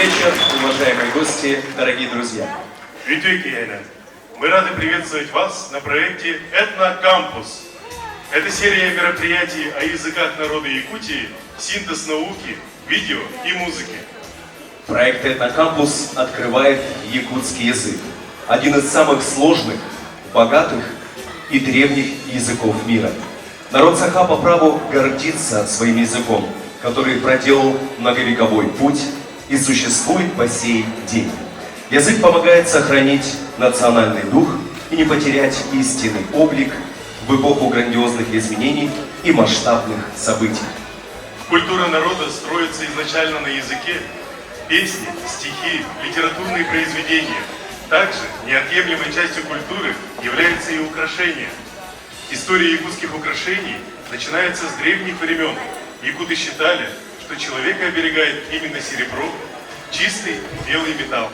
вечер, уважаемые гости, дорогие друзья. Үтүө киэһэнэн, мы рады приветствовать вас на проекте «Этнокампус». Это серия мероприятий о языках народа Якутии, синтез науки, видео и музыки. Проект «Этнокампус» открывает якутский язык. Один из самых сложных, богатых и древних языков мира. Народ Саха по праву гордится своим языком, который проделал многовековой путь и существует по сей день. Язык помогает сохранить национальный дух и не потерять истинный облик в эпоху грандиозных изменений и масштабных событий. Культура народа строится изначально на языке. Песни, стихи, литературные произведения. Также неотъемлемой частью культуры является и украшение. История якутских украшений начинается с древних времен. Якуты считали, что человека оберегает именно серебро, чистый белый металл.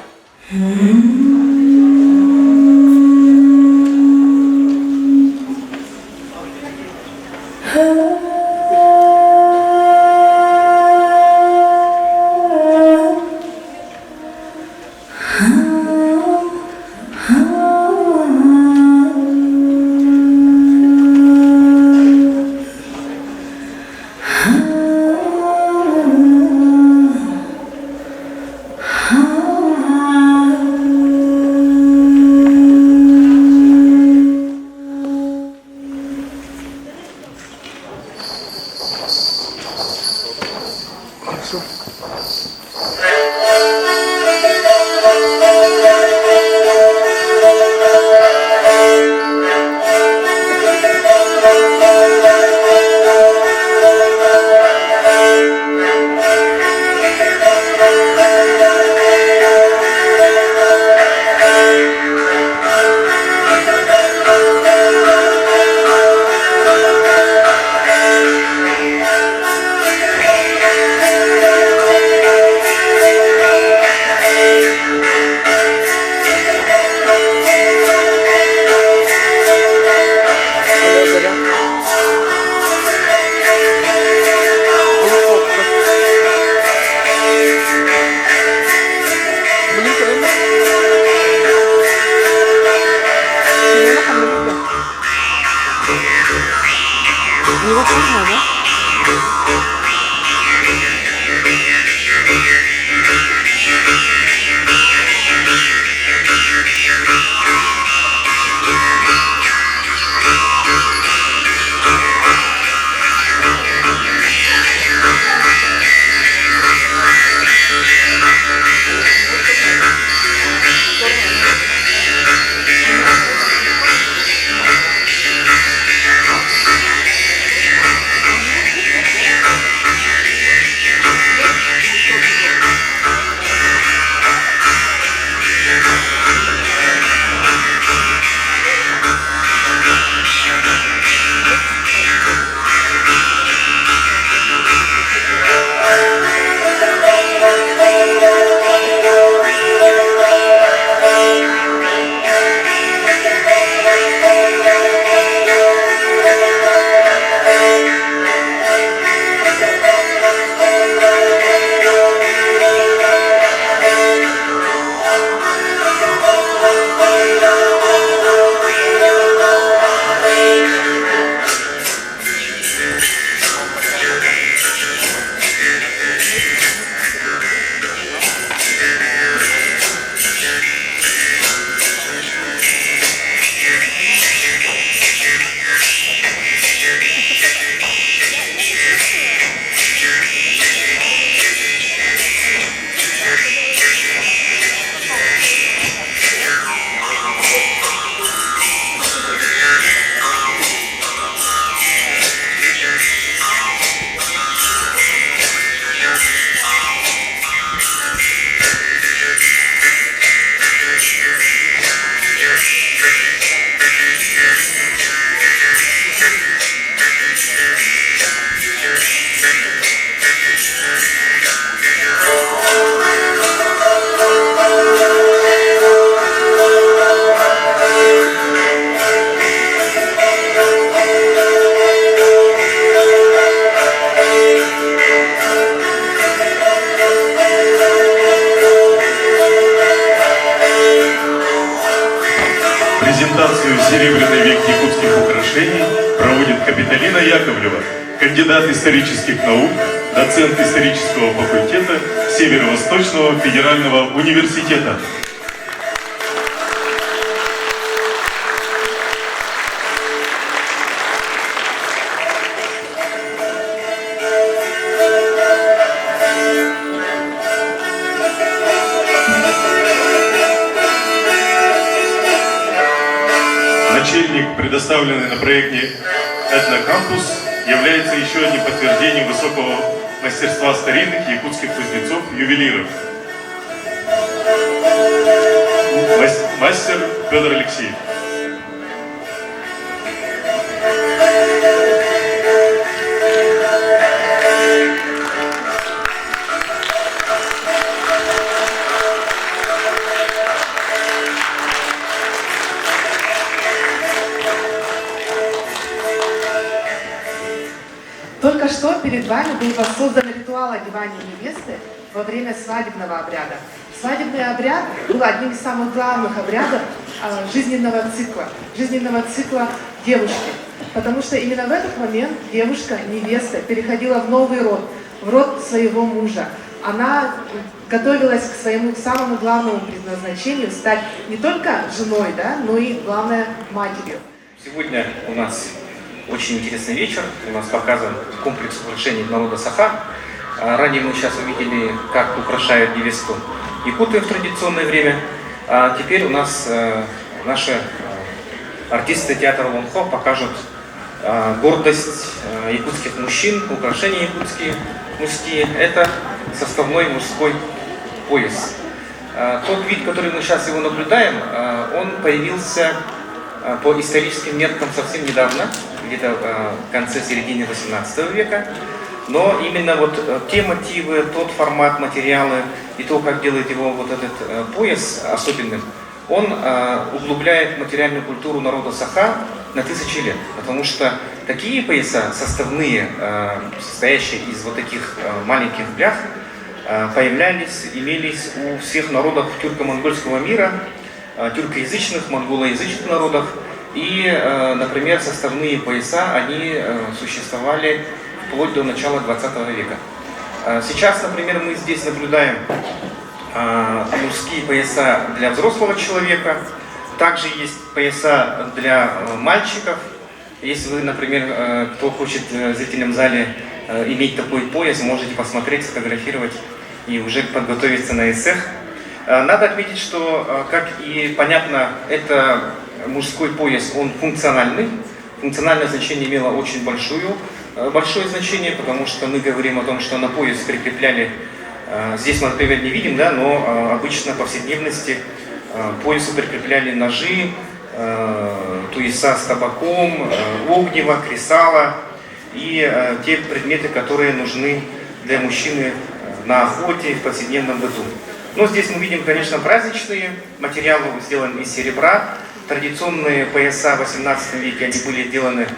Капиталина Яковлева, кандидат исторических наук, доцент исторического факультета Северо-Восточного федерального университета. Начальник, предоставленный на проекте «Этнокампус», является еще одним подтверждением высокого мастерства старинных якутских кузнецов-ювелиров. Мастер Федор Алексеев. Только что перед вами был воссоздан ритуал одевания невесты во время свадебного обряда. Свадебный обряд был одним из самых главных обрядов а, жизненного цикла, жизненного цикла девушки. Потому что именно в этот момент девушка, невеста, переходила в новый род, в род своего мужа. Она готовилась к своему самому главному предназначению стать не только женой, да, но и, главное, матерью. Сегодня у нас очень интересный вечер. У нас показан комплекс украшений народа Саха. А ранее мы сейчас увидели, как украшают невесту якуты в традиционное время. А теперь у нас э, наши э, артисты театра Лонхо покажут э, гордость якутских мужчин, украшения якутские мужские. Это составной мужской пояс. Тот вид, который мы сейчас его наблюдаем, он появился по историческим меркам совсем недавно, где-то в конце-середине 18 века. Но именно вот э, те мотивы, тот формат, материалы и то, как делает его вот этот э, пояс особенным, он э, углубляет материальную культуру народа Саха на тысячи лет. Потому что такие пояса, составные, состоящие из вот таких маленьких блях, появлялись, имелись у всех народов тюрко-монгольского мира, тюркоязычных, монголоязычных народов. И, например, составные пояса, они существовали вплоть до начала 20 века. А, сейчас, например, мы здесь наблюдаем а, мужские пояса для взрослого человека. Также есть пояса для э, мальчиков. Если вы, например, э, кто хочет в зрительном зале э, иметь такой пояс, можете посмотреть, сфотографировать и уже подготовиться на эсэх. Надо отметить, что, как и понятно, это мужской пояс, он функциональный. Функциональное значение имело очень большую Э, большое значение, потому что мы говорим о том, что на пояс прикрепляли, э, здесь мы, например, не видим, да, но э, обычно в повседневности поясу прикрепляли ножи, туеса с табаком, огнево, кресало и те предметы, которые нужны для мужчины на охоте в повседневном быту. Но здесь мы видим, конечно, праздничные материалы, сделаны из серебра. Традиционные пояса в 18 веке, они были сделаны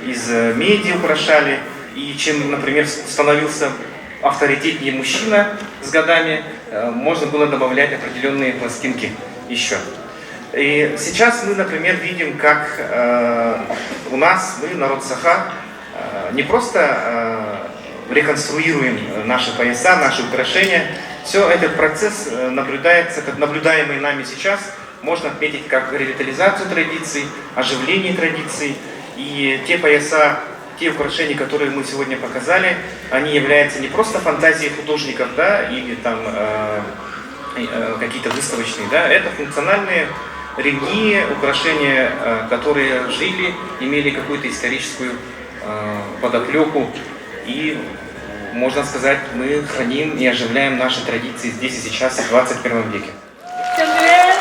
из э, меди украшали. И чем, например, становился авторитетнее мужчина с годами, э, можно было добавлять определенные пластинки еще. И сейчас мы, например, видим, как э, у нас, мы, народ Саха, не просто реконструируем наши пояса, наши украшения. Все этот процесс наблюдается, как наблюдаемый нами сейчас, можно отметить как ревитализацию традиций, оживление традиций, и те пояса, те украшения, которые мы сегодня показали, они являются не просто фантазией художников, да, или там э, э, какие-то выставочные, да, это функциональные ремни, украшения, э, которые жили, имели какую-то историческую э, подоплеку. И, можно сказать, мы храним и оживляем наши традиции здесь и сейчас, в 21 веке. Всем привет!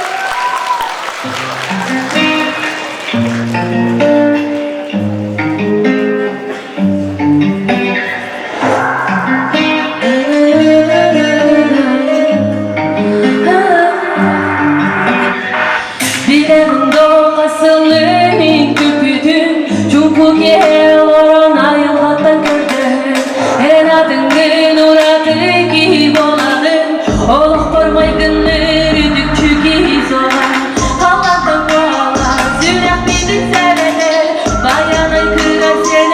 Билэбин доҕо сылын түпүтүн Чуҥкук киэһэ олорон айылҕаттан көрдөһөн Эн атыҥҥын ураты киһи буолаҕын Олохпор майгынныыр үтүкчү киһи суоҕа Халлаантан буола сүрэхпитин сэрэтэр Байанай кыра сиэнэ.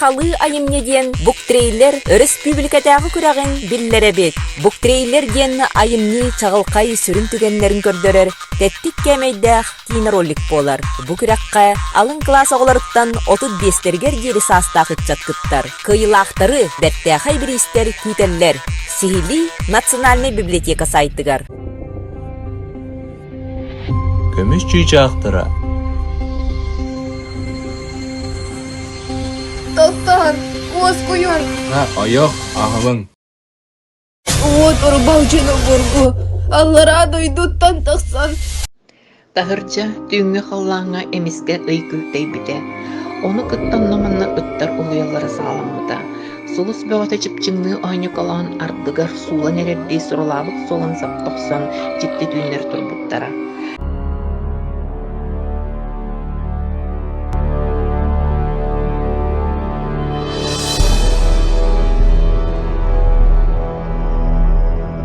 Сахалыы айымньы диэн буктрейлер өрөспүүбүлүкэтээҕи күрэҕин биллэрэбит. Буктрейлер диэн айымньы чаҕылхай сүрүн түгэннэрин көрдөрөр тэттик кээмэйдээх киинэ-ролик буолар. Бу күрэххэ алын кылаас оҕолоруттан 35-тэригэр диэри саастаах ыччат кыттар. Кыайыылаахтары бэртээхэй бириистэр күүтэллэр. Сиһилии Национальнай библиотека сайтыгар. Көмүс чыычаахтара Тохтоон, уоскуйун. Ойох аһылыҥ. Уот урбалдьын обургу, аллараа дойдуттан тахсан. Таһырдьа түүҥҥү халлааҥҥа эмискэ ый күлтэйбитэ, ону кытта онно-манна ыттар улуйаллара саҕаламмыта. Сулус бөҕөтө чыпчыҥныы оонньукалаан ардыгар суулан эрэрдии сурулаабыт суолун сапта охсон дьикти түүннэр турбуттара.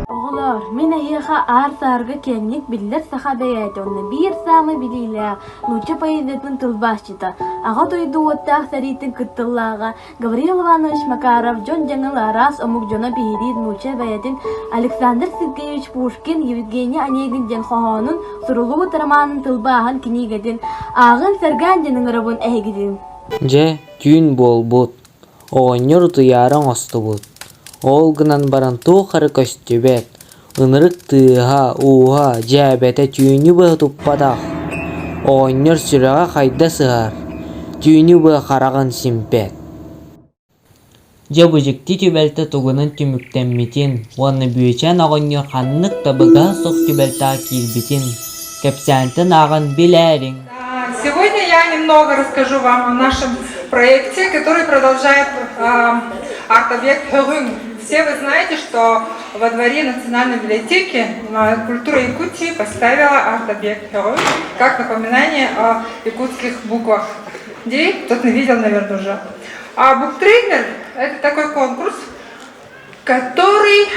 Оҕолоор, мин эһиэхэ аар-саарга киэҥник биллэр саха бэйээтэ уонна биир саамай билиилээх нуучча поэзиятын тылбаасчыта, Аҕа дойду уоттаах сэриитин кыттыллааҕа Гавриил Иванович Макаров дьон дьаҥыл араас омук дьоно биһириир нуучча бэйэтин Александр Сергеевич Пушкин Евгений Онегин диэн хоһоонун суруллубут романын тылбааһын кинигэтин ааҕын сэргээн диэн ыҥырабын эһигитин. Дьэ, түүн буолбут, оҕонньор утуйаары оҥостубут, ол гынан баран туох эрэ көстүбэт, ынырык тыаһа-ууһа, дьээбэтэ түүнү быһа туппатах, оҕонньор сүрэҕэ хайда сыһар, түүнү быһа хараҕын симпэт. Дьэ бу дьикти түбэлтэ тугунан түмүктэммитин уонна Бүөчээн оҕонньор ханнык табыгаһа суох түбэлтэҕэ киирбитин кэпсээнтэн ааҕан билээриҥ. Сегодня я немного расскажу вам о нашем проекте, который продолжает арт-объект «Хөгүн». Все вы знаете, что во дворе Национальной библиотеки «Культура Якутии» поставила арт-объект «Хөгүн» как напоминание о якутских буквах. Где кто-то видел, наверное, уже. А буктрейлер – это такой конкурс, который,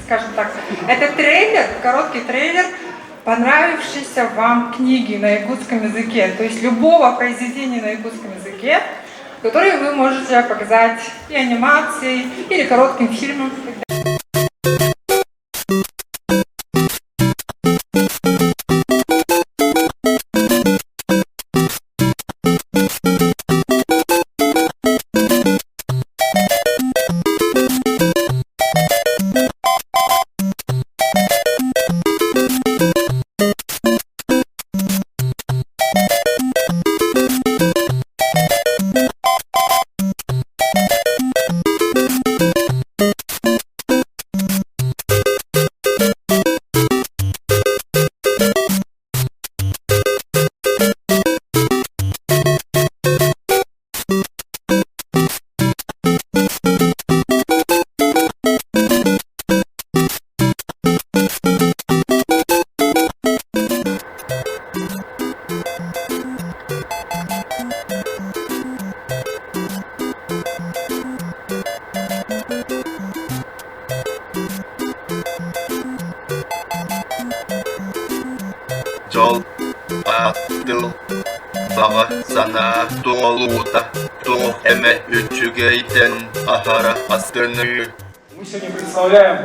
скажем так, это трейлер, короткий трейлер понравившейся вам книги на якутском языке, то есть любого произведения на якутском языке, которое вы можете показать и анимацией, или коротким фильмом. Дьол, тыл, баҕа санаа туолуута туох эмэ үчүгэйтэн аһара астыныы. Мы сегодня представляем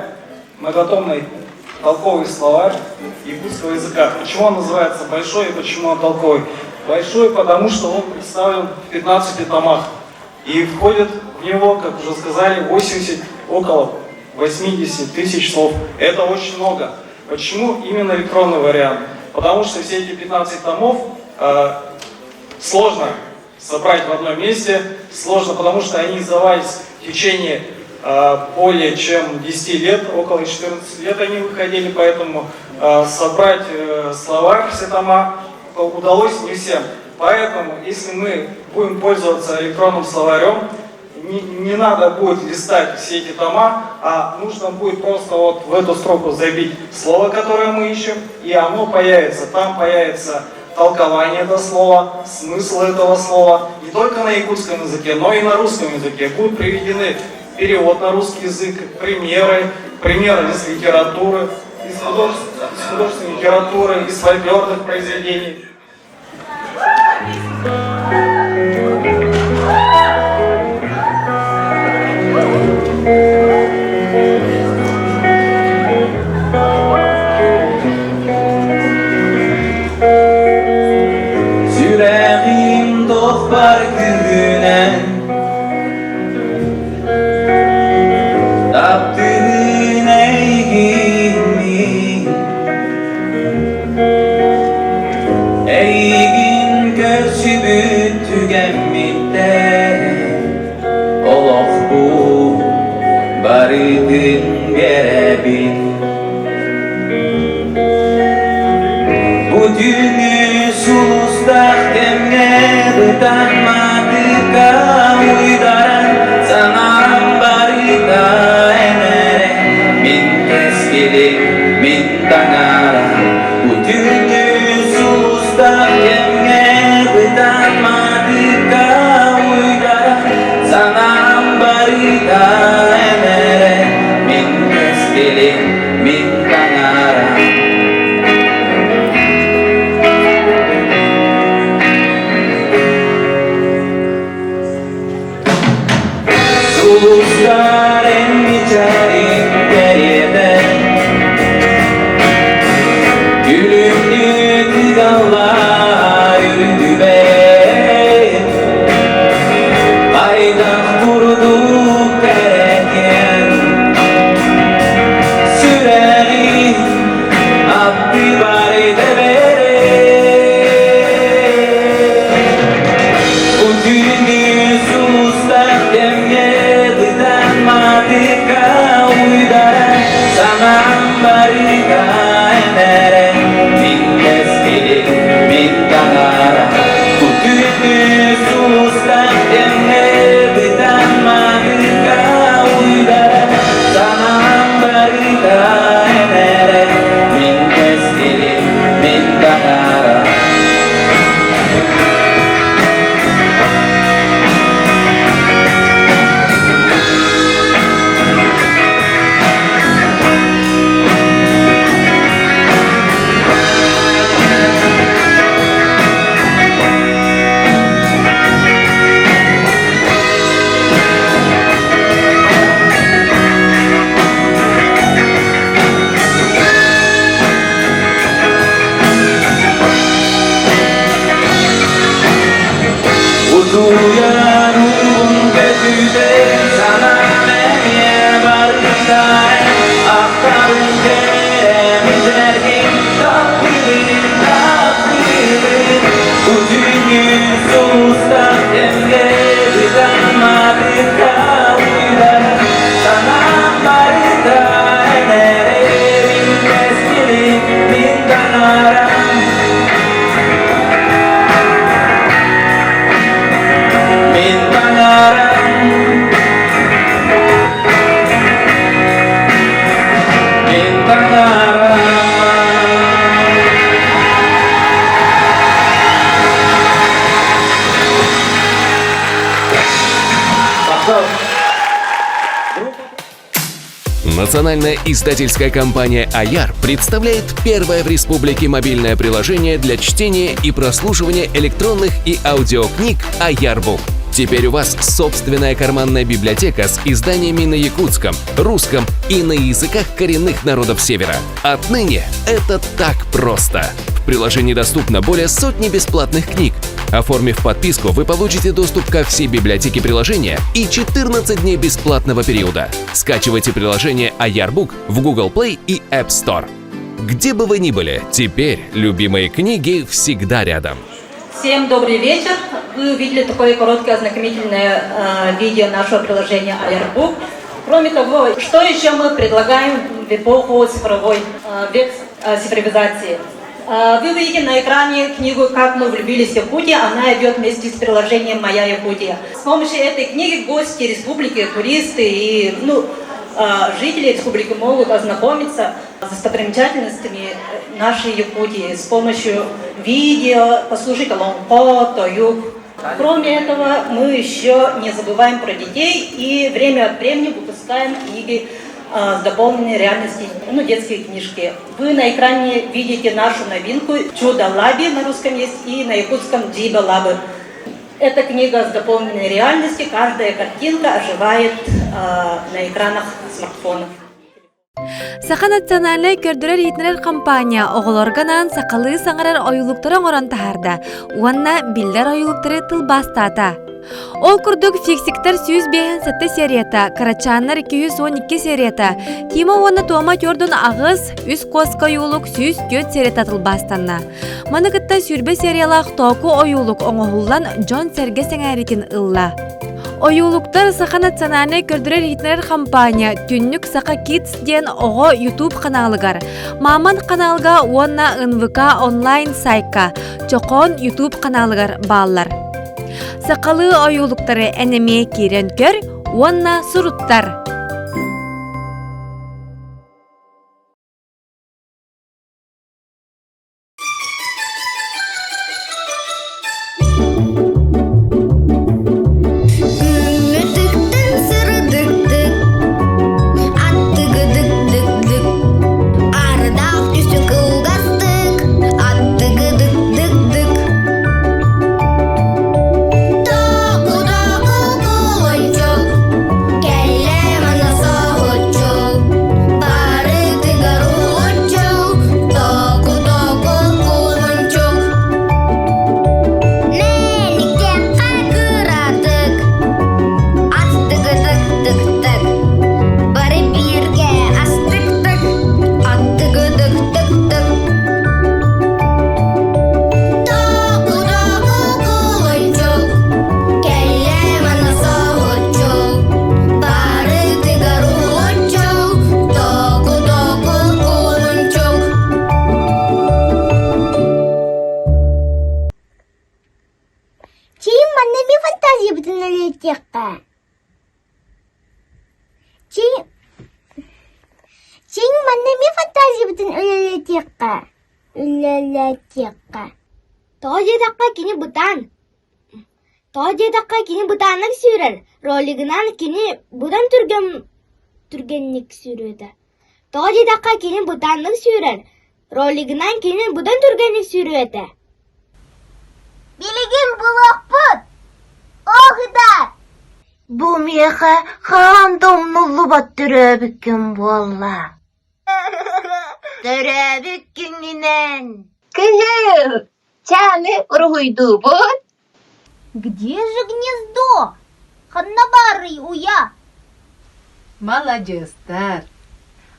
многотомный толковый словарь якутского языка. Почему он называется большой и почему он толковый? Большой, потому что он представлен в 15 томах. И входит в него, как уже сказали, 80, около 80 тысяч слов. Это очень много. Почему именно электронный вариант? Потому что все эти 15 томов э, сложно собрать в одном месте, сложно, потому что они издавались в течение э, более чем 10 лет, около 14 лет они выходили, поэтому э, собрать э, словарь все тома удалось не всем. Поэтому, если мы будем пользоваться электронным словарем, не, не надо будет листать все эти тома, а нужно будет просто вот в эту строку забить слово, которое мы ищем, и оно появится. Там появится толкование этого слова, смысл этого слова, не только на якутском языке, но и на русском языке. Будут приведены перевод на русский язык, примеры, примеры из литературы, из художественной литературы, из фольклорных произведений. барытын биэрэбин. Бу түүнү сулустаах кэмҥэ бытамматыкка уйдаран санаам барыта эн эрэ мин кэскилим, мин таҥара. Бу түүнү сулустаах кэмҥэ бытамматыкка уйдаран санаам барыта эн эрэ мин кэскилим, мин таҥара. Сулустар эн мичээрин кэриэтэ Күлүмнүү тыгаллар үрдүбэр Хайдах курдук кэрэтиэн Сүрэҕи аттыбар тэбэрэ Бу түүнү сулустар кэмҥэ бытамматыкка уйдаран санаам барыта эн эрэ мин кэскилим мин таҥара Бу түүнү сулустар кэмҥэ бытамматыкка уйдаран санаам барыта эн эрэ мин кэскилим мин таҥара Утуйар уум көтүтэ санаам эмиэ барыта ахтарым кэрэмитэргин таптыырын таптыырын Бу түүнү сулустар кэмҥэ бытамматыкка уйдар санаам барыта эн эрэ мин кэскилим мин таҥарам Мин таҥарам Мин таҥарам Национальная издательская компания «Аяр» представляет первое в республике мобильное приложение для чтения и прослушивания электронных и аудиокниг «Аярбук». Теперь у вас собственная карманная библиотека с изданиями на якутском, русском и на языках коренных народов Севера. Отныне это так просто. В приложении доступно более сотни бесплатных книг. Оформив подписку, вы получите доступ ко всей библиотеке приложения и 14 дней бесплатного периода. Скачивайте приложение Аярбук в Google Play и App Store. Где бы вы ни были, теперь любимые книги всегда рядом. Всем добрый вечер. Вы увидели такое короткое ознакомительное э, видео нашего приложения Airbook. Кроме того, что еще мы предлагаем в эпоху цифровой, э, век э, цифровизации? Э, вы увидите на экране книгу «Как мы влюбились в Якутию». Она идет вместе с приложением «Моя Якутия». С помощью этой книги гости республики, туристы и ну, жители республики могут ознакомиться с достопримечательностями нашей Якутии с помощью видео, послушать олоҥхо, тойук. Кроме этого, мы еще не забываем про детей и время от времени выпускаем книги с дополненной реальностью, ну, детские книжки. Вы на экране видите нашу новинку «Чудо Лаби» на русском есть и на якутском «Диба Лабы». Эта книга с дополненной реальностью, каждая картинка оживает э, на экранах смартфонов. Саха национальнай көрдөрөр-иһитиннэрэр компания оҕолорго анаан сахалыы саҥарар ойуулуктары оҥорон таһаарда уонна биллэр ойуулуктары тылбаастаата. Ол курдук фиксиктэр 157 серията, кырачааннар 212 серията, Тима уонна Тома төрдүн аҕыс, үс куоска ойуулук 104 серията тылбаастанна. Маны кытта сүүрбэ сериялаах тооку ойуулук оҥоһуллан дьон-сэргэ сэҥээритин ылла. Ойуулуктар Саха национальнай көрдөрөр-иһитиннэрэр хампаанньа Түннүк Саха Kids диэн оҕо YouTube ханаалыгар, Маман ханаалга уонна НВК онлайн сайтка, Чохоон YouTube ханаалыгар бааллар. Сахалыы ойуулуктары эн эмиэ киирэн көр уонна суруттар. Күҥҥүтүктэн сырдыктык, аттыгыдык-дык-дык, ардаах түсү кылгастык, аттыгыдык-дык-дык. Току-току кулунчук, кэллэ манна соһуччу, барытыгар уһуччу, току-току кулунчук. Мэниккэ кыратык, аттыгыдык-дык-дык, бары бииргэ астык-тык, аттыгыдык-дык-дык. Току-току кулунчук, кэллэ манна соһуччу, барытыгар уһуччу, току-току кулунчук. Чиим манна эмиэ фантазиябытын үлэлэтиэххэ. Чиҥ манна эмиэ фантазиябытын үлэлэтиэххэ. Үлэлэтиэххэ. Тоҕо диэтэххэ кини бытаан. Тоҕо диэтэххэ кини бытааннык сүүрэр, ролигынан кини быдан түргэн түргэнник сүүрүөтэ. Тоҕо диэтэххэ кини бытааннык сүүрэр, ролигынан кини быдан түргэнник сүүрүө этэ. Билигин булуохпут! Ох ытаар! Бу миэхэ хаһан да умнуллубат төрөөбүккүн буолла. Төрөөбүт күҥҥүнэн! Кыһыл, чааны уруһуйдуубут. Где же гнездо? Ханна баарый уйа? Маладьыастар!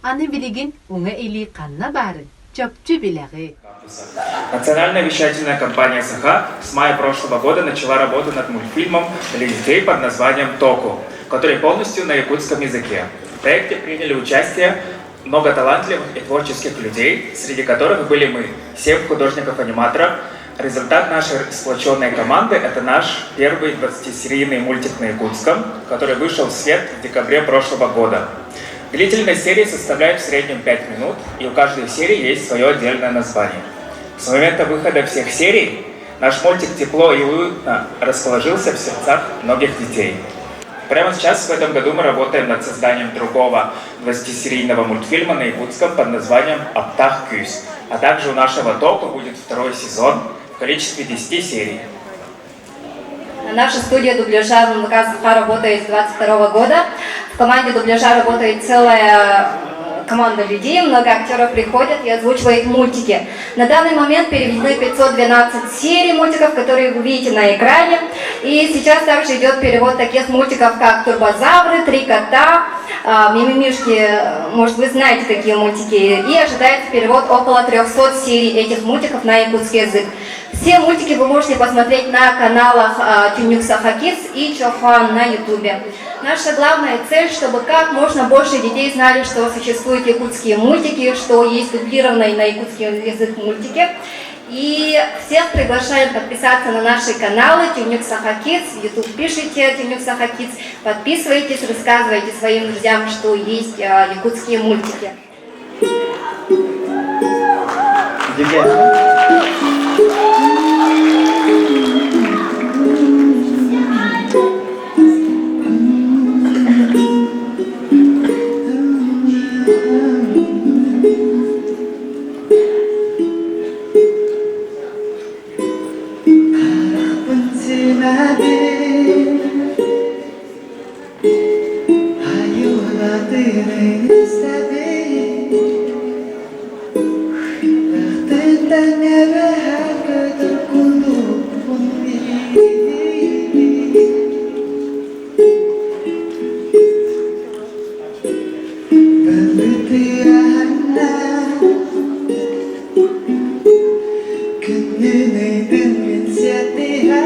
Аны билигин уҥа илии ханна баарын чопчу билэҕит. Национальная вещательная компания «Саха» с мая прошлого года начала работу над мультфильмом для детей под названием «Току», который полностью на якутском языке. В проекте приняли участие много талантливых и творческих людей, среди которых были мы, семь художников-аниматоров. Результат нашей сплоченной команды – это наш первый 20-серийный мультик на якутском, который вышел в свет в декабре прошлого года. Длительность серии составляет в среднем 5 минут, и у каждой серии есть свое отдельное название. С момента выхода всех серий наш мультик тепло и уютно расположился в сердцах многих детей. Прямо сейчас в этом году мы работаем над созданием другого 20-серийного мультфильма на якутском под названием «Аптах Кюс». А также у нашего тока будет второй сезон в количестве 10 серий. Наша студия дубляжа в МВК «Саха» работает с 22 года. В команде дубляжа работает целая команда людей, много актеров приходят и озвучивают мультики. На данный момент переведены 512 серий мультиков, которые вы видите на экране. И сейчас также идет перевод таких мультиков, как «Турбозавры», «Три кота», «Мимимишки», может, вы знаете такие мультики. И ожидается перевод около 300 серий этих мультиков на якутский язык. Все мультики вы можете посмотреть на каналах Тюнюк Сахакис и Чохан на ютубе. Наша главная цель, чтобы как можно больше детей знали, что существуют якутские мультики, что есть дублированные на якутский язык мультики. И всех приглашаем подписаться на наши каналы Тюнюк Сахакиц, в YouTube пишите Тюнюк Сахакиц, подписывайтесь, рассказывайте своим друзьям, что есть якутские мультики. Күнүн өйдүн мин сэтиһэ.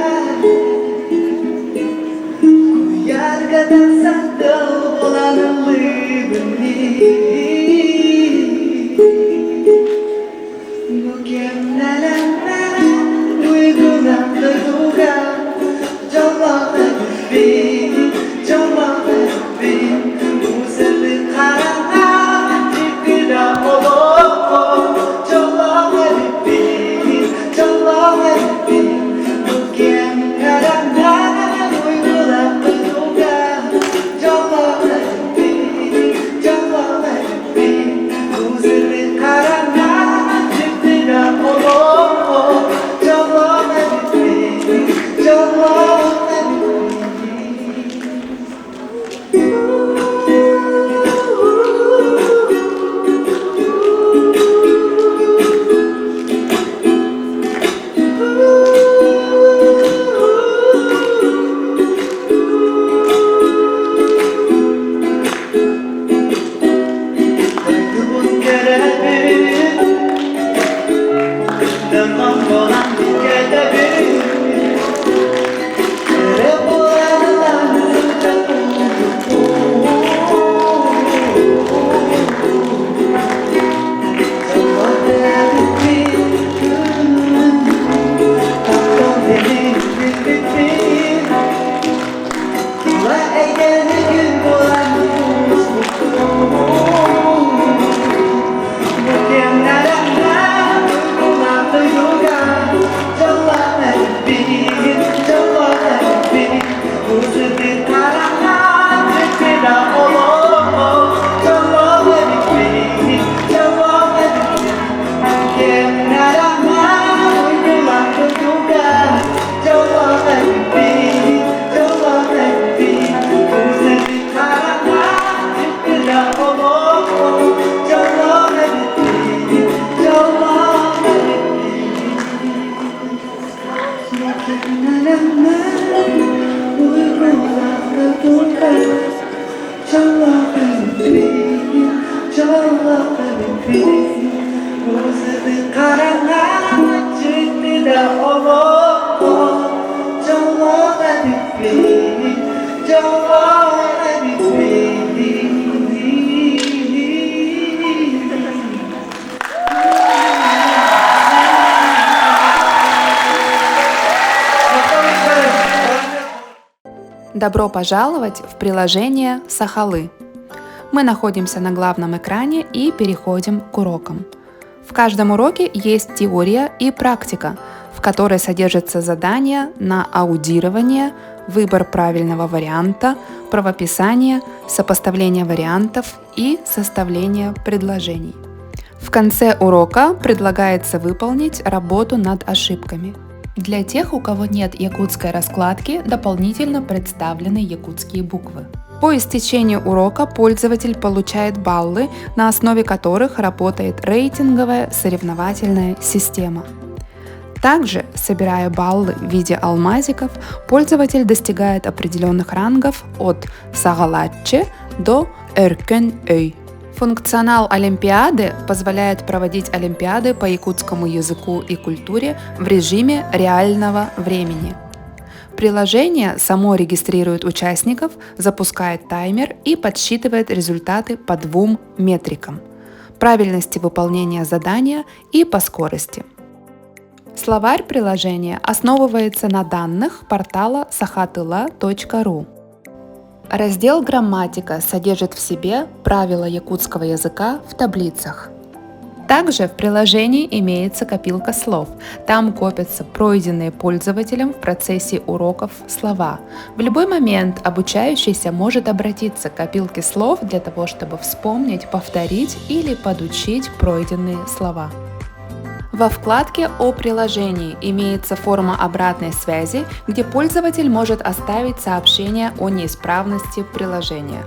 Добро пожаловать в приложение «Сахалы». Мы находимся на главном экране и переходим к урокам. В каждом уроке есть теория и практика, в которой содержатся задания на аудирование, выбор правильного варианта, правописание, сопоставление вариантов и составление предложений. В конце урока предлагается выполнить работу над ошибками – для тех, у кого нет якутской раскладки, дополнительно представлены якутские буквы. По истечению урока пользователь получает баллы, на основе которых работает рейтинговая соревновательная система. Также, собирая баллы в виде алмазиков, пользователь достигает определенных рангов от Сагалатче до Өркөн-Өй. Функционал Олимпиады позволяет проводить олимпиады по якутскому языку и культуре в режиме реального времени. Приложение само регистрирует участников, запускает таймер и подсчитывает результаты по двум метрикам – правильности выполнения задания и по скорости. Словарь приложения основывается на данных портала sahatyla.ru. Раздел «Грамматика» содержит в себе правила якутского языка в таблицах. Также в приложении имеется копилка слов. Там копятся пройденные пользователем в процессе уроков слова. В любой момент обучающийся может обратиться к копилке слов для того, чтобы вспомнить, повторить или подучить пройденные слова. Во вкладке «О приложении» имеется форма обратной связи, где пользователь может оставить сообщение о неисправности приложения.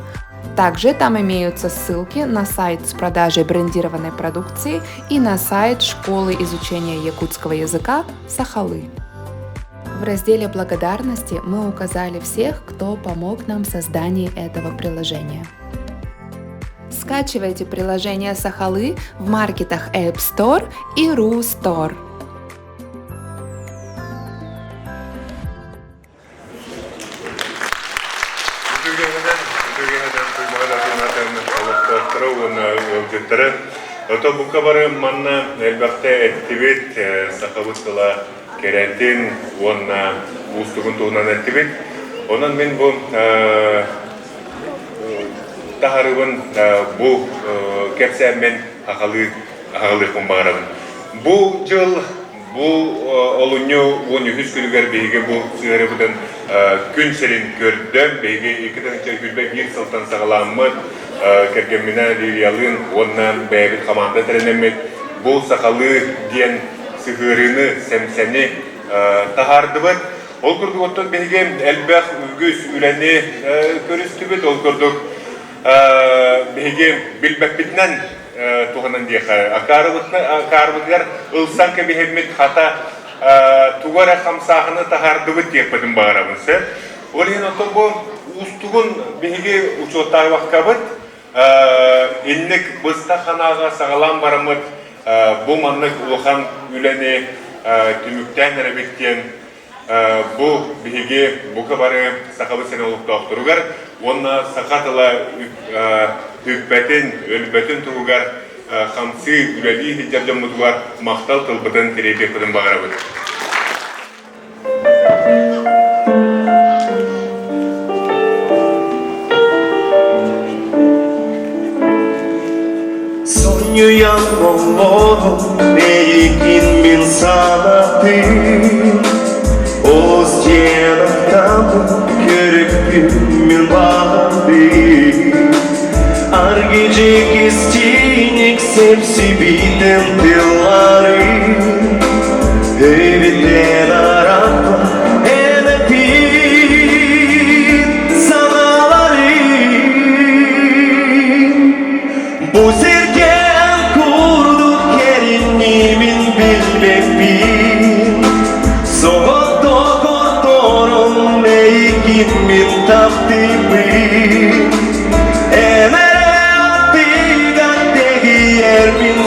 Также там имеются ссылки на сайт с продажей брендированной продукции и на сайт школы изучения якутского языка «Сахалы». В разделе «Благодарности» мы указали всех, кто помог нам в создании этого приложения. Скачивайте приложение Сахалы в маркетах App Store и Ru Store. Ото бука бары манна элбэхтэ эттибит сахабыт тыла кэрэтин уонна уустугун туһунан эттибит. Онон мин бу таһарыбын бу кэпсээммин аҕалыы аҕалыахпын баҕарабын. Бу дьыл бу олунньу 13 күнүгэр биһиги бу сыһыарыбытын күн сирин көрдө. Биһиги 2021 сылтан саҕаламмыт кэргэмминэ Лилиялыын уонна бэйэбит хамаанда тэринэммит бу сахалыы диэн сыһыарыыны, сэмсэни таһаардыбыт. Ол курдук оттон биһиги элбэх үгүс үлэни көрүстүбүт. Ол курдук биһиги билбэппитинэн туһанан диэхэ акаарыбытыгар ылсан кэбиһэммит хата тугу эрэ хамсааһыны таһаардыбыт диэхпитин баҕарабын сөп. Ол иһин оттон бу уустугун биһиги учуоттаабаккабыт инник быстах ханаага саҕалаан бараммыт бу маннык улахан үлэни түмүктээн эрэбит диэн бу биһиги бука бары Сахабыт сирин олохтоохторугар уонна саха тыла үппэтин, өлбөтүн туһугар хамсыы, үлэлии сылдьар дьоммутугар махтал тылбытын тириэрдиэхпитин баҕарабыт. Сонньуйан оҥорон эйигин мин санатым Олус диэн ахтабын көрүкпүн мин баҕардым Аргыдьык истиник сепсибитин тылларын Эбитен арахпа эн эппит санааларым Бу сиргэ курдук кэриннимин билбэппин Соҕотох орторун эйигин мин таптыыбын Эн эрэ аттыгар тэгийэрмин.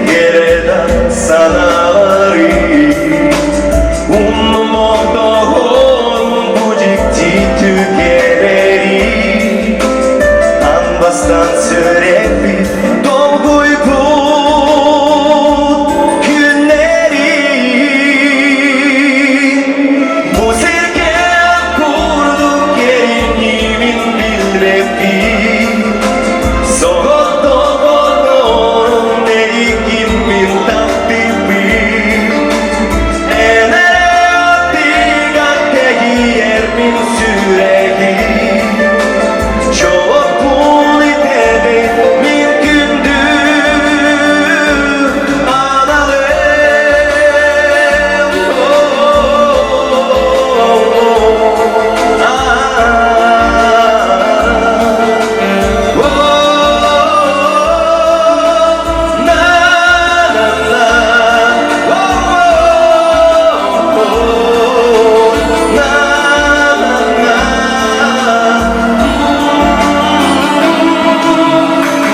кэрэ да санаалары Умнумоҕдоҕорум бу дьикти түгэннэри Аан бастаан сүрэхпит долгуйбут күннэри Бу сиргэ курдук кэриҥниибин билбэппин Соҕотоҕотоҕорум эйигин мин таптыыбын Эн эрэ аттыгар тэһийэрбин сүрэҕим Чолоппун итэбин мин күндү аналым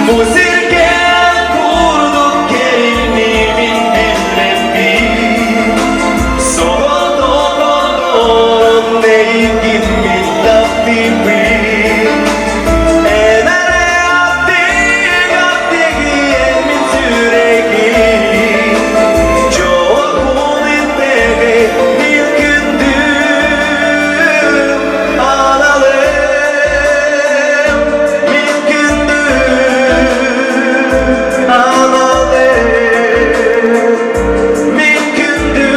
Бу сиргэ курдук кэриҥниибин билбэппин Соҕотоҕотоҕорон эйигин мин таптыыбын Эн эрэ аттыгар тигийэн мин сүрэгим Дьолбун илтэҕи мин күндү аналым Мин күндү аналым Мин күндү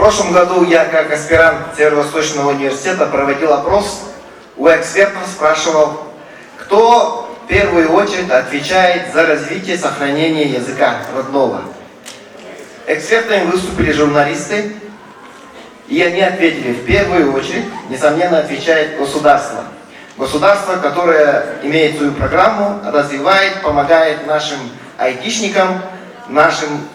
В прошлом году я, как аспирант Северо-Восточного университета, проводил опрос у экспертов, спрашивал, кто в первую очередь отвечает за развитие и сохранение языка родного. Экспертами выступили журналисты, и они ответили, в первую очередь, несомненно, отвечает государство. Государство, которое имеет свою программу, развивает, помогает нашим айтишникам, нашим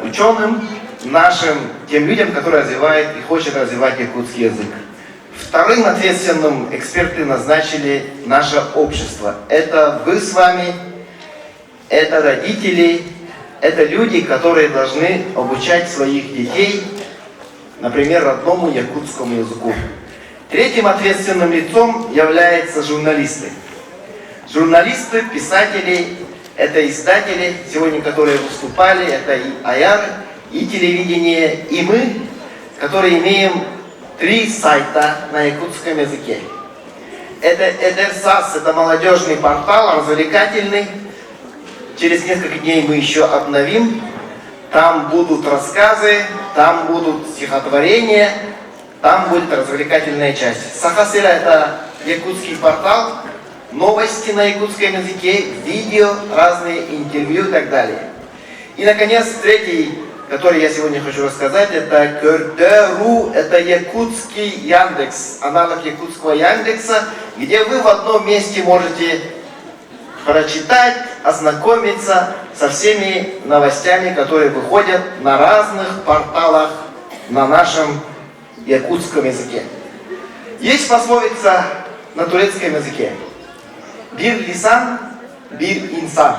ученым, нашим тем людям, которые развивают и хотят развивать якутский язык. Вторым ответственным эксперты назначили наше общество. Это вы с вами, это родители, это люди, которые должны обучать своих детей, например, родному якутскому языку. Третьим ответственным лицом являются журналисты. Журналисты, писатели, это издатели, сегодня которые выступали, это и АЯР, и телевидение, и мы, которые имеем три сайта на якутском языке. Это ЭДРСАС, это молодежный портал, развлекательный. Через несколько дней мы еще обновим. Там будут рассказы, там будут стихотворения, там будет развлекательная часть. Сахасыра – это якутский портал, новости на якутском языке, видео, разные интервью и так далее. И, наконец, третий, который я сегодня хочу рассказать, это Көрдөру, это якутский Яндекс, аналог якутского Яндекса, где вы в одном месте можете прочитать, ознакомиться со всеми новостями, которые выходят на разных порталах на нашем якутском языке. Есть пословица на турецком языке. Bir lisan, bir insan.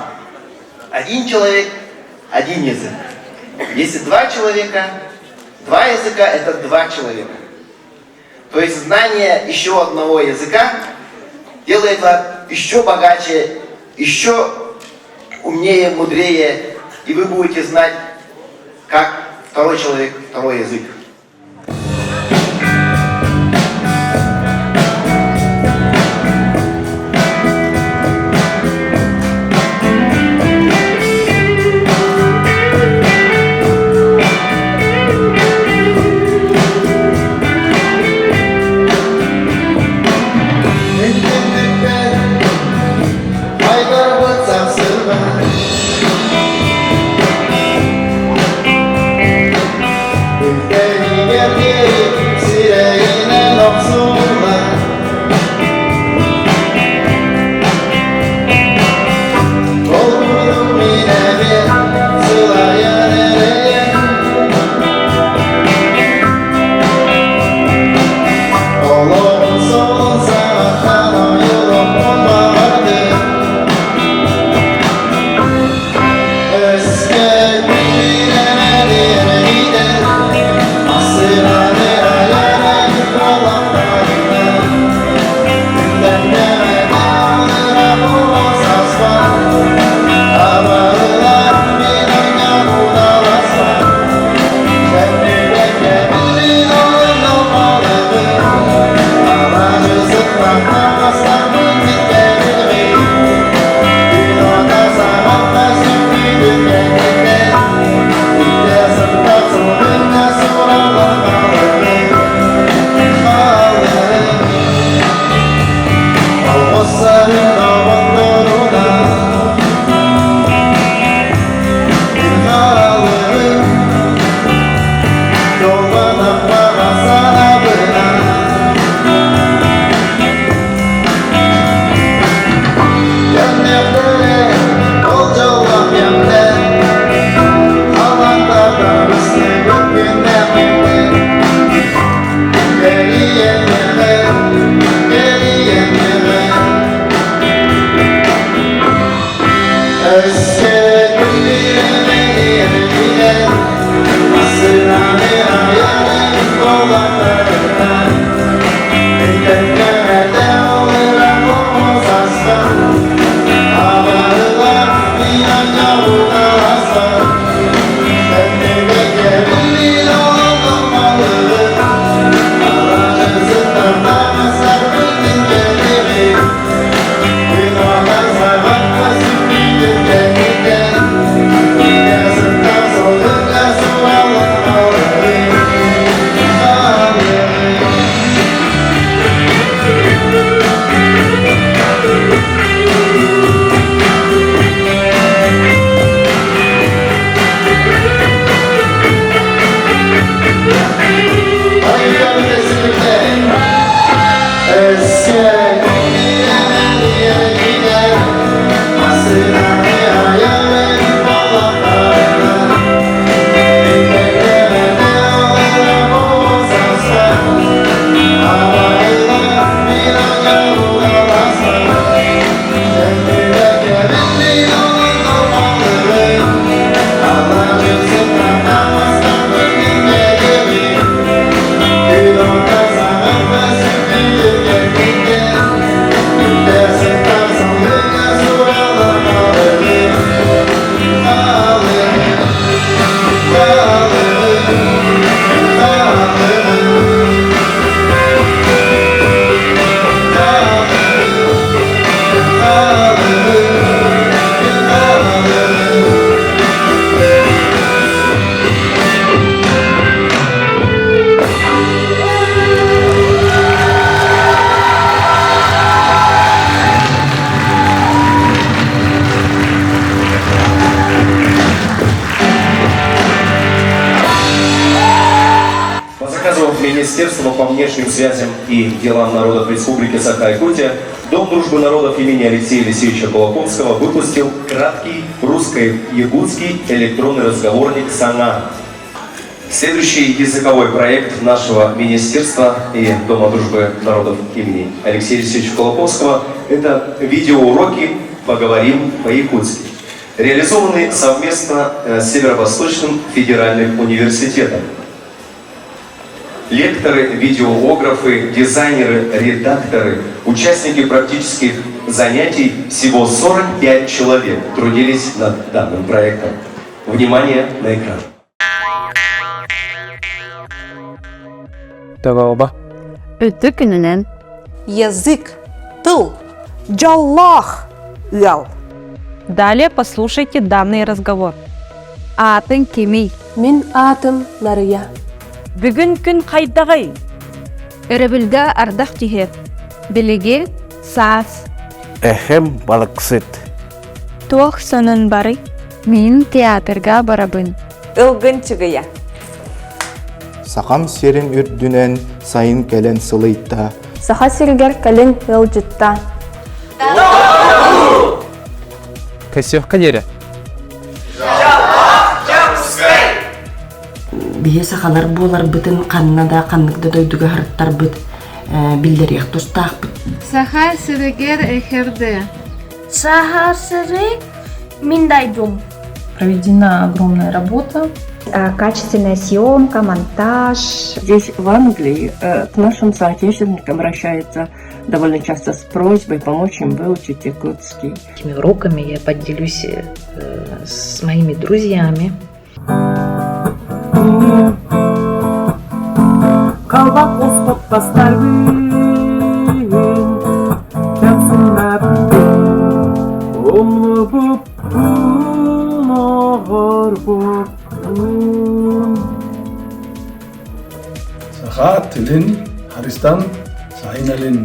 Один человек, один язык. Если два человека, два языка – это два человека. То есть знание еще одного языка делает вас еще богаче, еще умнее, мудрее, и вы будете знать, как второй человек, второй язык. Министерства по внешним связям и делам народов Республики Саха-Якутия Дом дружбы народов имени Алексея Елисеевича Кулаковского выпустил краткий русско-якутский электронный разговорник «Сана». Следующий языковой проект нашего министерства и Дома дружбы народов имени Алексея Елисеевича Кулаковского – это видеоуроки «Поговорим по-якутски». реализованный совместно э, с Северо-Восточным федеральным университетом. Лекторы, видеографы, дизайнеры, редакторы, участники практических занятий, всего 45 человек трудились над данным проектом. Внимание на экран. Дорообо. Өтө күнүнэн. Язык, тыл, дьоллоох ыал. Далее послушайте данный разговор. Аатыҥ кимий? Мин аатым Нарыйа. Бүгүн күн хайдаҕый? Өрөбүлгэ ардах түһүө. Билигин саас. Эһэм балыксыт. Туох сонун барый? Мин театрга барабын. Ылгын чыгыйа. Сахам сирин үрдүнэн сайын кэлэн сылыйта. Саха сиригэр кэлин ыалдьытта. Косевка диэри. Биһи сахалар буоларбытын ханна да ханнык да дойдуга харыттарбыт биллэриэх тустаахпыт. Саха сиригэр эхерде. Саха сири мин дойдум. Проведена огромная работа. Качественная съемка, монтаж. Здесь, в Англии, к нашим соотечественникам обращаются довольно часто с просьбой помочь им выучить якутский. Этими уроками я поделюсь с моими друзьями. Халбак оспоттастарбын кэмсиннэппин умнубуппун оҕорбуппун Саха тилин Харистан Сайналин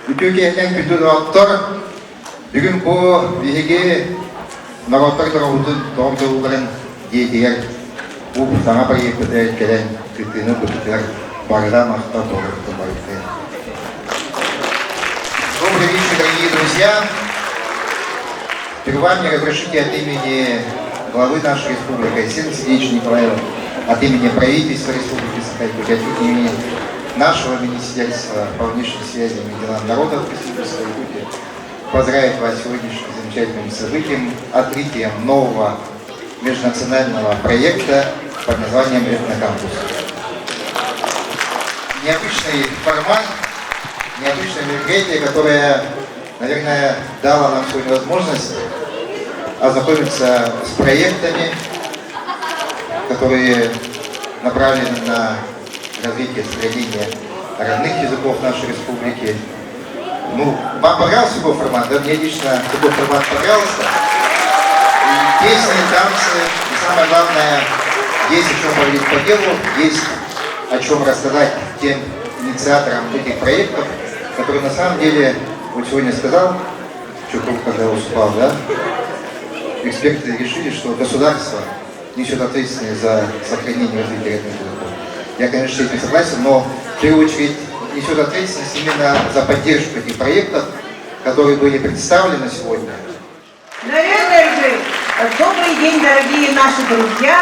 Үтүө киэһэнэн күндү доҕоттор! Бүгүн бу биһиги норуоттар доҕорбутун доҕордоһууларын дьиэтигэр бу саҥа проекпытыгар кэлэн кыттыыны ылбытыгар барыта махтал буолуохтун барыта. Добрый вечер, дорогие друзья! Сперва мне разрешите от имени главы нашей республики Айсена Сергеевича Николаева, от имени правительства Республики Саха-Якутия, от имени нашего Министерства по внешним связям и делам народов Республики Саха-Якутия поздравить вас с сегодняшним замечательным событием, открытием нового межнационального проекта под названием «Этнокампус». Необычный формат, необычное мероприятие, которое, наверное, дало нам сегодня возможность ознакомиться с проектами, которые направлены на развитие, сохранение родных языков нашей республики. Ну, вам понравился такой формат? Да? Мне лично такой формат понравился. И песни, танцы, и самое главное, есть о чем говорить по делу, есть о чем рассказать тем инициаторам этих проектов, которые на самом деле, вот сегодня сказал, Чукров, когда выступал, да, эксперты решили, что государство несет ответственность за сохранение и развитие родных языков. Я, конечно, с этим согласен, но в первую очередь несет ответственность именно за поддержку этих проектов, которые были представлены сегодня. Добрый день, дорогие наши друзья,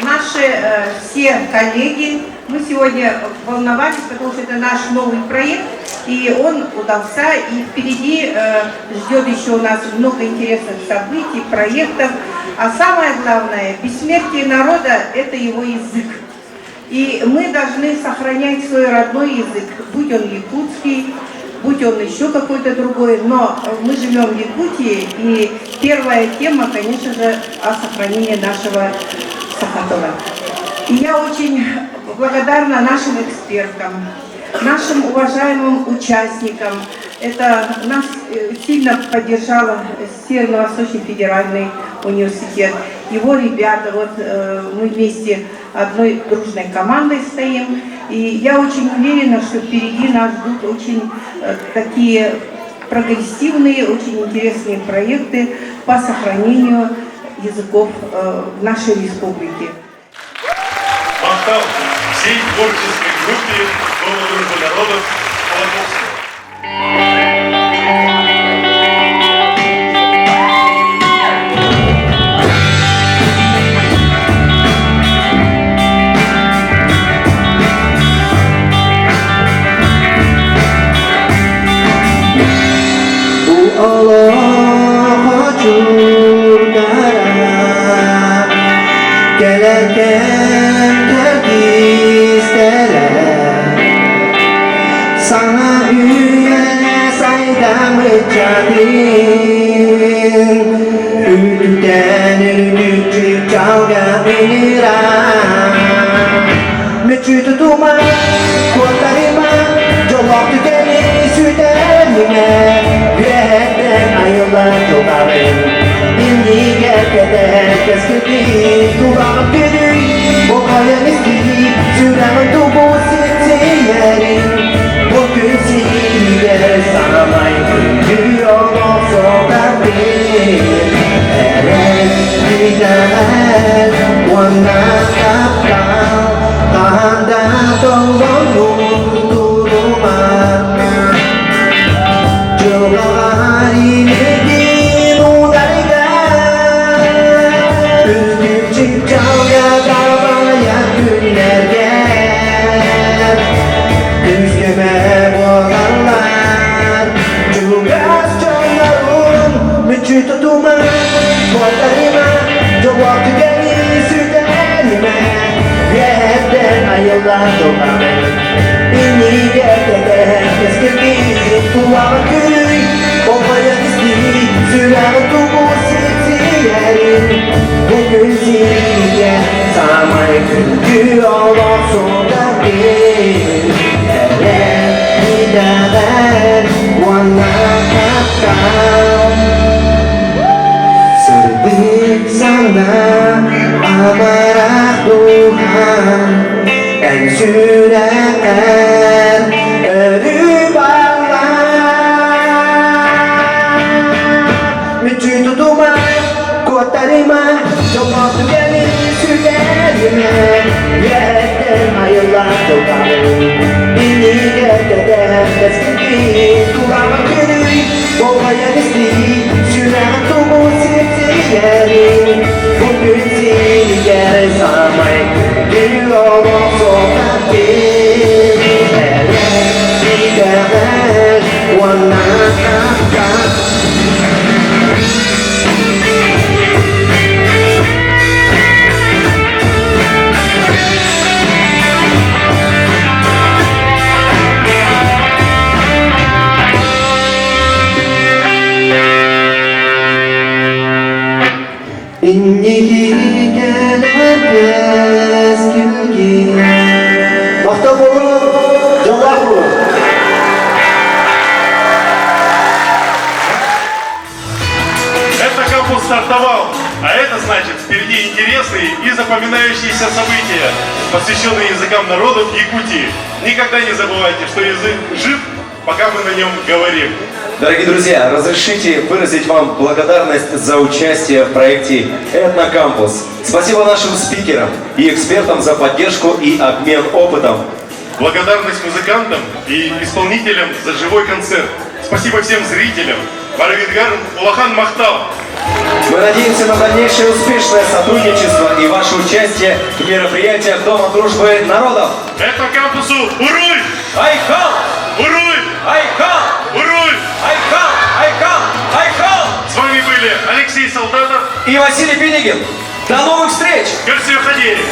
наши э, все коллеги. Мы сегодня волновались, потому что это наш новый проект, и он удался, и впереди э, ждет еще у нас много интересных событий, проектов. А самое главное, бессмертие народа – это его язык. И мы должны сохранять свой родной язык, будь он якутский, будь он еще какой-то другой, но мы живем в Якутии, и первая тема, конечно же, о сохранении нашего сахатора. И я очень благодарна нашим экспертам, нашим уважаемым участникам. Это нас э, сильно поддержала Северо-Восточный федеральный университет. Его ребята, вот э, мы вместе одной дружной командой стоим. И я очень уверена, что впереди нас ждут очень э, такие прогрессивные, очень интересные проекты по сохранению языков в нашей республике. Махтал всей творческой группе Дома дружбы народов Кулаковского. ыччатын Үрдүктэн үрдүк чалга ыҥыран Мүччү тутума, куоттарыма, дьоллоох түгэни сүтэримэ Үөһэттэн айыллар дьылҕабын иннигэр кэтэһэр кэскилбин Тулаҕын күнүй, болҕойон истиий, сүрэҕин тугу сипсийэрин Бу күн сиригэр саамай күндү олох суолтатын Эрэл, итэҕэл уонна таптал хаһан да толлонун турума Дьылҕаҕар илигин ударга Үрдүк чыпчаалга дабайар күннэргэ Күүс-көмө буолаллар Чугас дьоннорун мүччү тутума Куоттарыма, дьоллоох түгэни сүтэримэ Үөһэттэн айыллан туһамын Иннигэр кэтэһэн кэскилбит Тулаҕын күрүй, болҕойон истиий Сүрэҕин тугу сипсийэрин Бу күн сиргэ саамай күндү олох суолтатын Эрэл, итэҕэл уонна таптал Сырдык санаа амарах дууһам Эн сүрэххэр өрүү бааллар Мүччү тутума, куоттарыма, дьоллоох түгэни сүтэримэ Үөһэттэн айыллан тылларын Иннигэр кэтэһэн кэскилбин Тулаҕын күрүй, болҕойон истиий Сүрэҕин тугу сипсийэрин Бу күн сиригэр саамай күндү олох суолтатын Эрэл, итэҕэл уонна таптал Инники кэлэр кэскилгин Махтал буолуҥ, дьоллоох буолуҥ! Это кампус стартовал, а это значит впереди интересные и запоминающиеся события, посвященные языкам народов Якутии. Никогда не забывайте, что язык жив, пока мы на нем говорим. Дорогие друзья, разрешите выразить вам благодарность за участие в проекте «Этнокампус». Спасибо нашим спикерам и экспертам за поддержку и обмен опытом. Благодарность музыкантам и исполнителям за живой концерт. Спасибо всем зрителям. Барыгытыгар улахан махтал! Мы надеемся на дальнейшее успешное сотрудничество и ваше участие в мероприятиях Дома дружбы народов. Этнокампусу Уруй! Айхал! Уруй! Айхал! Уруй! Айхал! Айхал! Айхал! С вами были Алексей Солдатов и Василий Пинигин. До новых встреч! Көрсүөххэ диэри!